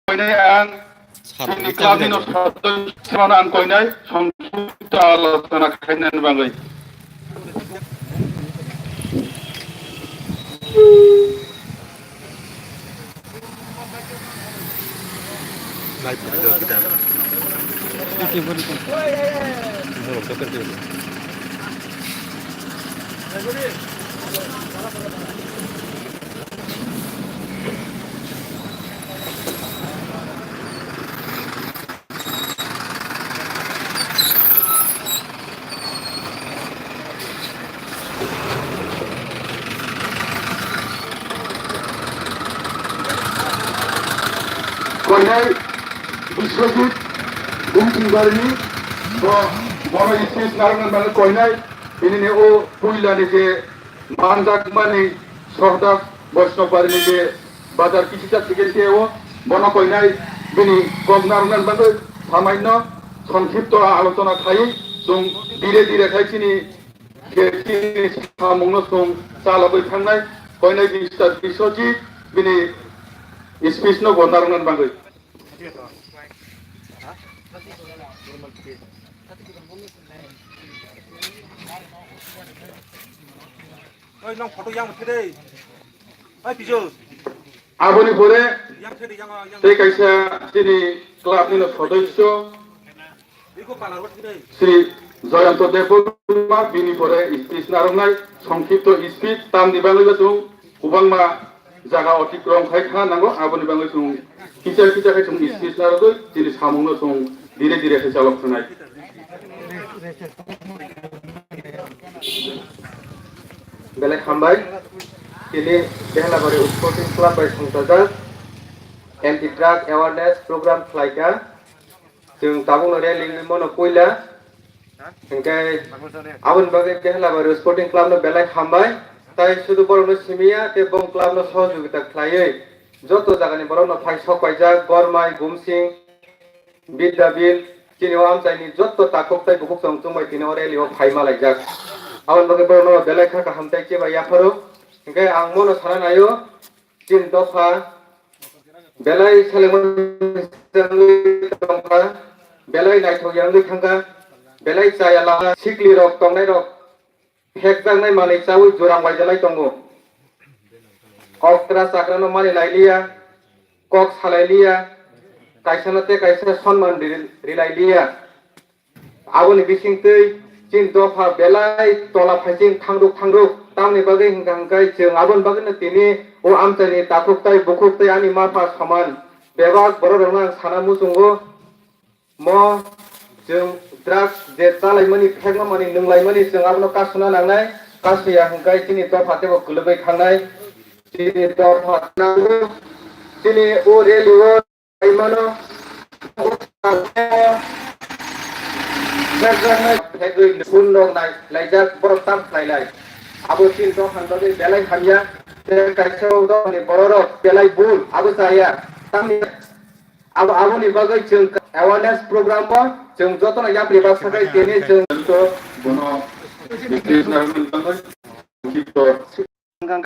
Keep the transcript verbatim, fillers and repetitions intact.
koinai ang, chini club ni no sodosyo no ang koinai, songkipto alochona khainani bagwi. Koinai Biswajit Bumthingbarini bo bono speech narwkna bagwi koinai bini ni o puila ni je manjakmani Sohdas Vaishnobbarini je bazar kichijak tigente o bono koinai bini kok narwkna bagwi samaino songkhipto alochona khai chwng dire dire khai chini je chini samungno chwng chalogwi thangnai koinai Mister Biswajit bini speech no bo narwkna bagwi. Oi, nang photo yang thede. Oi, pijo. Aboni pore yang thede, yang, yang. Tei kaisa chini club ni sodosyo Iko pala rot thede. Sri Joyonto Debbarma bini pore speech narwknai, songkhipto speech tamni bagwi chwng kwbangma jaga otikrom khai thangna nango, aboni bagwi chwng kisa kisa khai chwng speech narwgwi chini samungno chwng dire dire khai chalok thangnai. Belai hambai, tini Behlabari Sporting Club bai songchajak anti drug awareness program khlaikha. Chwng tabukno rally wngwi mano puila. Hwnkhe aboni bagwi Behlabari Sporting Club no belai hambai. Tai sudu borokno simiya tei bong club no sohojogita khlaiwi joto jagani borokno phai sok paijak, Gormai, Gumsing, Bidyabil, chini o amchaini joto takhuk tei bukhuk chwng chwngbai tini o rally o phai malaijak. Aboni bagwi borokno belai kha kaham tei cheba yapharo. Hwnkhe ang mono sana naio, chini dopha belai selengma wngwi tongkha, belai naithok ya wngwi thangkha, belai chaya lama sikli rok tongnai rok phekjaknai manwi chawi jurang bai jalai tongo. Okra chakrano mani lailiya, kok salailiya, kaisano tei kaisa sonman ri-, rilailiya. Aboni bisingtwi chini dopha belai tola phaising thangruk thangruk. Tamni bagwi hwnkha hwnkhe chwng aboni bagwino tini o amchaini takhuk tei bukhuk tei ani mapha soman bebak bororokno ang sana muchungo. Mo chwng drugs je chalaimani, phekmamani, nwnglaimani chwng abono kasuna nangnai. Kasuya hwnkhe chini dopha teibo kwlwgwi thangnai. Chini dopha nango. Chini o rally o Ai mano, phegwi phun rok nai laijak borok tam khlai lai. Abo chini dophan bagwi belai hamya, tei kaisa o dophani borok rok belai bul, abo chaya. Tamni abo, aboni bagwi chwng awareness program o chwng jotono yapri baksa khai tini chwng. Bono,